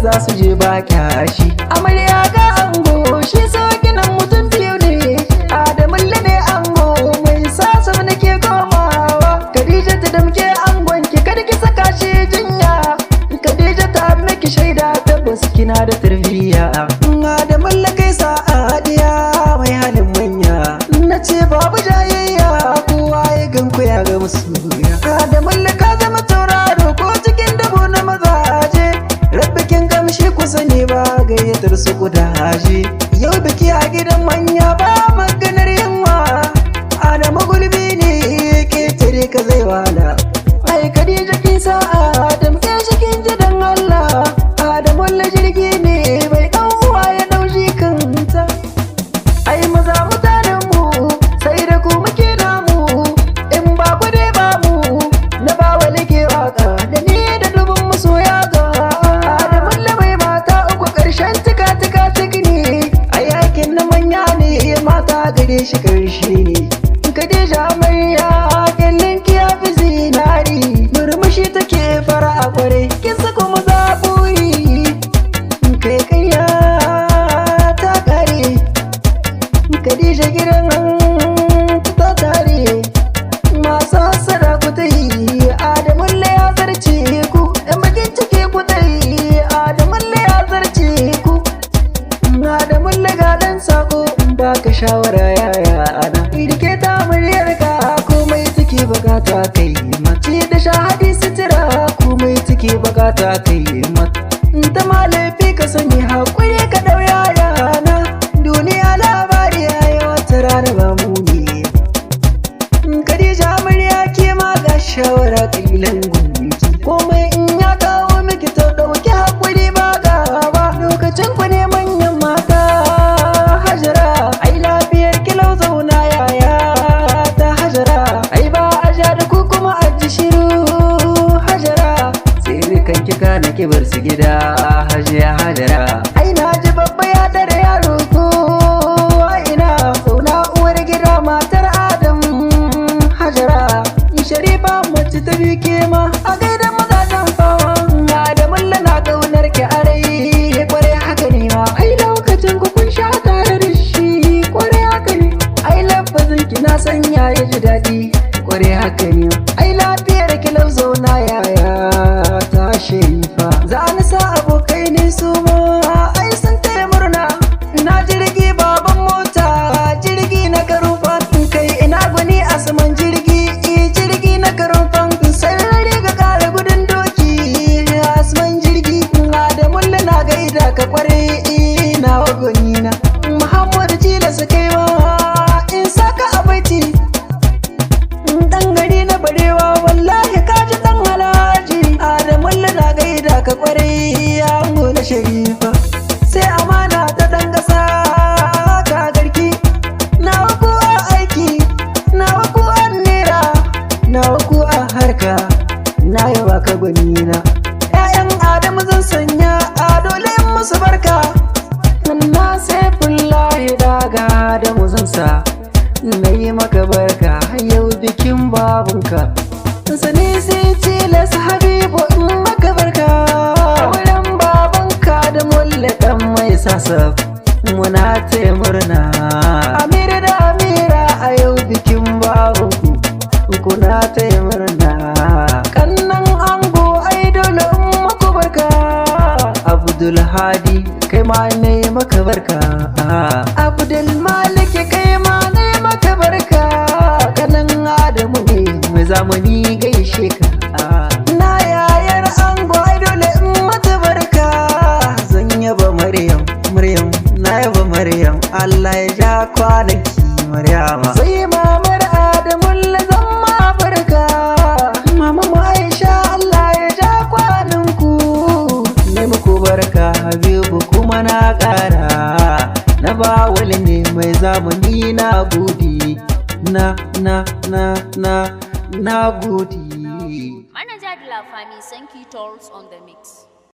za su je ba kyashi. Amarya ga ango, shi sauƙinan mutum biyu ne. Adamu ne ango, mai sasa nake komawa. Khadija ta damke angon ki, kar ki saka shi jinya. Khadija ta miki shaida, tabbas kina da tarbiyya. Adamu kai sa'a diya mai halin manya. Na ce babu jayayya, kowa ya gan ku ya ga musu. Adamu, ka zama tauraro ko cikin dabo na mazaje. Rabbikin gamshi ku sani ba gayyatar su kudaje. Yau biki a gidan manya, ba maganar yunwa. Adamu gulbi ne, ketare ka zai wala. Ai Khadija kin sa Adam ke shi, kin ji dan Allah. Adamu la jirgi ne bai dan uwa ya dauji kanta. Ai maza mutanen mu, sai da ku muke namu, in ba ku dai ba mu. Na ba wa ke waka da ni da dubun masoya ga Adamu mai mata uku, karshen tika tika tik ne. Ai aikin na manya ne, mata gare shi karshe ne. Khadija amarya, kyallin ki ya fi zinari. Murmushi take fara a kware, kin sako maza buri. Kai kaiya ta kare, Khadija gidan ta tare. Masu hasara ku ta yi, Adamu ya zarce ku. Yan bakin ciki ku ta yi, Adamu ya zarce ku. Adamu ga dan sako in baka shawara, yaya ana. Rike ta muryar ka, komai take bukata kai mace da shahadi sutura, komai take bukata kai mata. Ta malafi ka sani, hakuri ka dau yaya na. Duniya labari, yayi wata rana ba mu ne. Khadija amarya, ke ma ga shawara kalilan gunki. Komai in ya kawo miki, to dauki hakuri, ba gaba. Lokacin ku ne manyan mata. Hajara, ai lafiyar kilau, zauna yaya ta Hajara. Ai ba a ja da ku kuma a ji shiru Hajara. Sai kan kika na kibar su gida, Hajiya Hajara. Ai na ji babba ya dare yaro ko ina. Zauna uwar gida, matar Adam Hajara. Sharifa mace ta biyu, ke ma a gaida mazajen fama. Adamu na kaunar ki a rai, kware haka ne ma. Ai lokacin ku kun sha tare da shi, kware haka ne. Ai lafazin ki na sanya ya ji daɗi, kware haka ne. Ai lafiyar ki lau, zauna yaya ta Sharifa. Za ni sa abokai ne su ma ai sun taya murna. Na jirgi baban mota, jirgi na karufan kai, ina gwani a saman jirgi, jirgi na karufan sarari ga kara gudun doki a saman jirgi. Adamu na gaida ka kware, ina gwani na Muhammadu Tilasa, kai ma in saka a baiti. Dan gari na barewa, wallahi ka ji dan halaji. Adamu na gaida ka kware, ango na Sharifa. Sai amana ta dan kasa ka garki. Nawa ku a aiki, nawa ku a nera, nawa ku a harka, na yaba ka gwanina. Ƴaƴan Adamu zan sanya a dole in musu barka. Na sai fullahi daga Adamu zan sa na yi maka barka yau bikin babunka. Sani sai tilas Habibu in maka barka. Wurin babanka da mulle dan mai sasa, muna taya murna. Amira da Amira, a yau bikin babanku, kuna taya murna. Kannan ango, ai dole in maku barka. Abdul Hadi, kai ma ne maka barka. Abdul Malik, kai ma ne maka barka. Kanan Adamu ne mai zamani, gaishe ka. Na yayar ango, ai dole in mata barka. Zan yaba Maryam, Maryam na yaba Maryam, Allah ya ja kwanaki Maryama. Sai mamar Adamu zan ma barka. Mama mu Aisha, Allah ya ja kwananku. Ne muku barka Habibu, kuma na ƙara. Na ba wali ne mai zamani, na gode, na na na na na gode. Manager de la famille Sankey Tolls on the mix.